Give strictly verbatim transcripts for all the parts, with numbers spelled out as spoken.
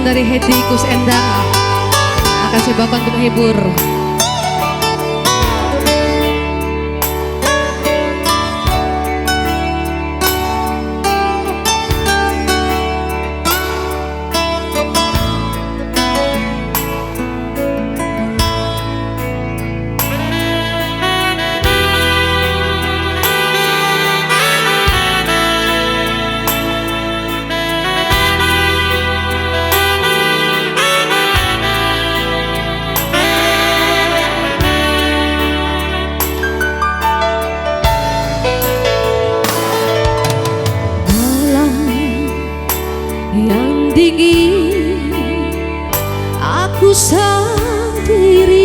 Dari Hedi Kus Endang, makasih Bapak untuk menghibur. Malam yang dingin, aku sendiri.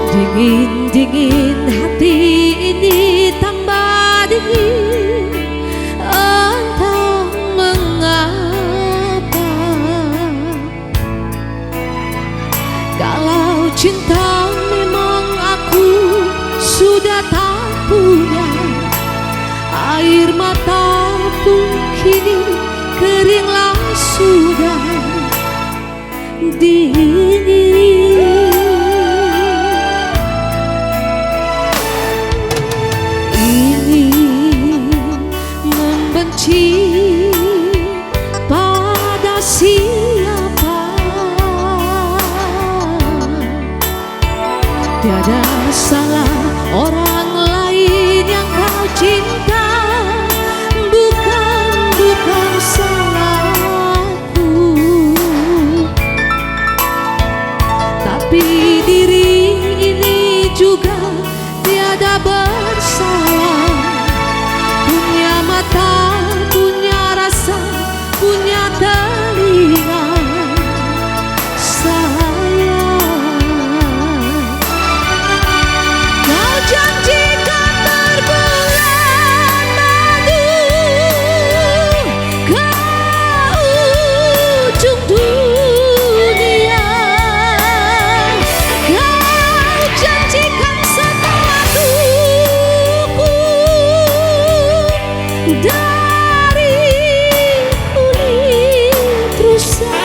Dingin-dingin hati ini tambah dingin, entah mengapa. Kalau cinta memang aku sudah tak punya, air mata pun kini keringlah sudah dingin. Ini membenci pada siapa? Tiada salah orang lain yang kau cinta, bukan, bukan salahku. Tapi diri ini juga tiada bersalah. Punya mata, punya rasa, punya telinga, sayang. Kau janjikan berbulan madu ke ujung dunia. Kau janjikan sepatuku dari kulit rusa.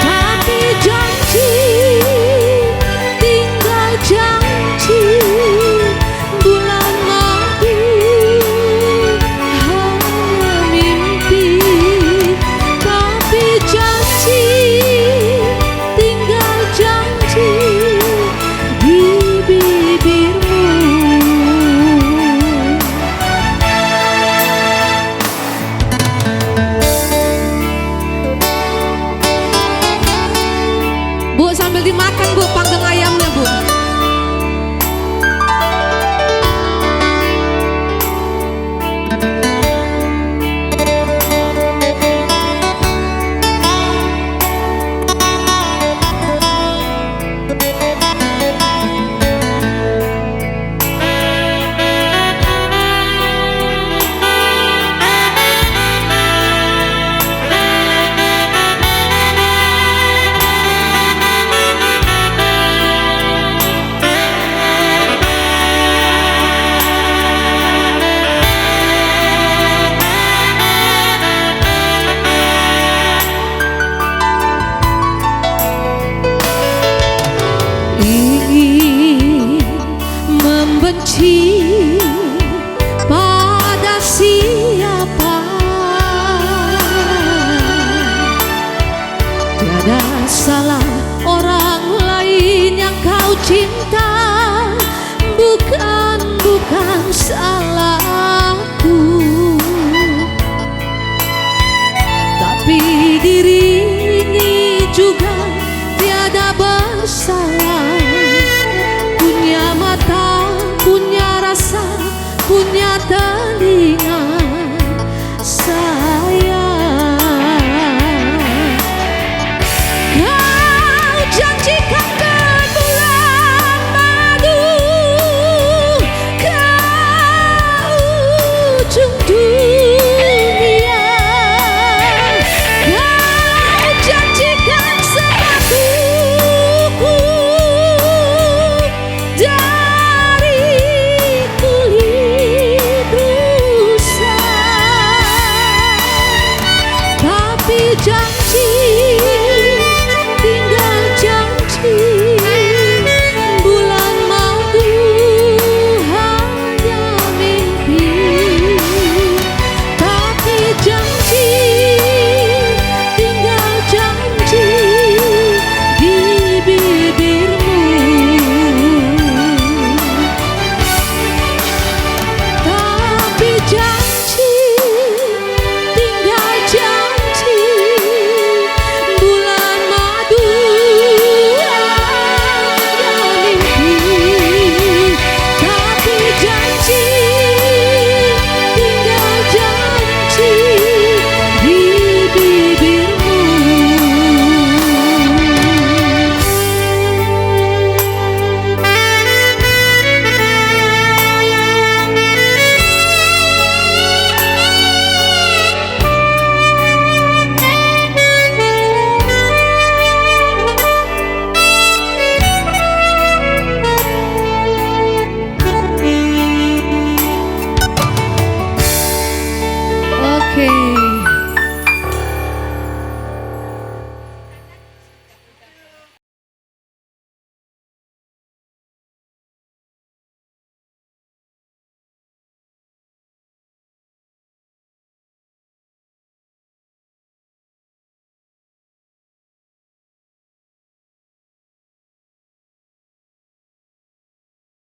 Tapi janji, tinggal janji. Bulan madu hanya mimpi, tapi janji, tinggal janji di bibirmu. Bu, sambil dimakan, Bu, panggang ayamnya, Bu. Ingin membenci pada siapa? Tiada salah orang lain yang kau cinta,